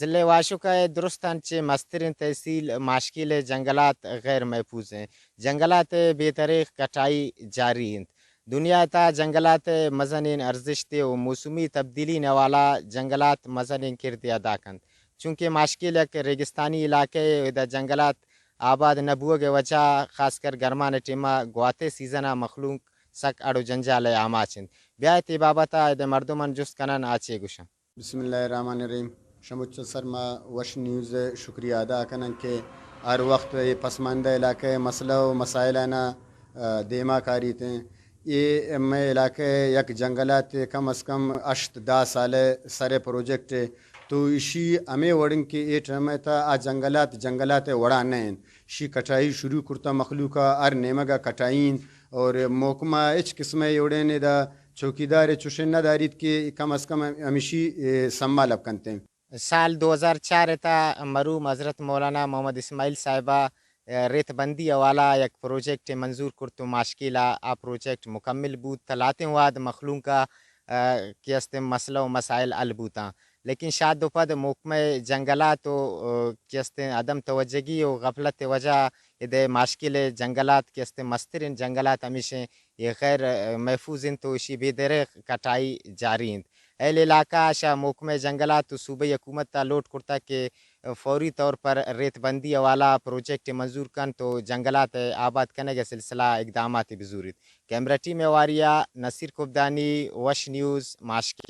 ضلع واشک ء درستاں چہ مستریں تحصیل ماشکیل ء جنگلات غیر محفوظ انت۔ جنگلات ء بے دریغ کٹائی جاری انت۔ دنیا ء تہا جنگلات ء مزنیں ارزشتے و موسمی تبدیلی نوالا جنگلات مزنیں کردے ادا کنت۔ چونکہ ماشکیل یک ریگستانی علاقہ ء، ادا جنگلات آباد نہ بوگ ء وجہ خاص کر گرمان ء ٹیما گوات ء سیزن ء مخلوق سک اڑ و جنجال ء آماچ انت۔ بیایت اے بابت ء اد ء مردماں جست کنن آ چے گوشاں۔ بسم اللہ الرحمن الرحیم۔ شموچ سر ما وش نیوز ء شکریہ ادا کنن کہ ہر وقت اے پسماندہ علاقہ ء مسئلہ و مسائل آنا، آ، دیما کاریت ہیں۔ اے مئے علاقہ ء یک جنگلات ء کم از کم ہشت دہ سال ء سر ء پروجیکٹ ء، تو ایشی ہمے وڑ انت کہ اے ٹائم ء تھا آ جنگلات جنگلات ء وڑا نہ انت۔ ایشی کٹائی شروع کرتا، مخلوق ء ہر نیمگ ء کٹائی انت اور محکمہ ہچ قسم ء اے وڑیں ادا چوکیدار ء چوشیں نہ داریت کہ کم از کم ہمیشی، اے، سنبھال ء کنت انت۔ سال دو ہزار چار ء تھا مرحوم حضرت مولانا محمد اسماعیل صاحبہ ریت بندی حوالہ یک پروجیکٹ منظور کرت و ماشکیلا آ پروجیکٹ مکمل بوت، تہ لاتیں وہد مخلوق ء کہ استیں مسئلہ و مسائل حل بوتاں، لیکن شاد و پد محکمہ جنگلات و کہ استیں عدم توجہی و غفلت وجہ ادے ماشکیل جنگلات کہ استیں مسترین جنگلات ہمیشیں یہ غیر محفوظ انت و اشی بے دریغ کٹائی جاری انت۔ اہل علاقہ شہ محکمہ جنگلات و صوبائی حکومت ء لوٹ کرتگ کہ فوری طور پر ریت بندی حوالہ پروجیکٹ منظور کنت و جنگلات ء آباد کنگ ء سلسلہ اقدامات بزوریت۔ کیمرہ ٹیم ء ہواریا نصیر کبدانی، وش نیوز، ماشکیل۔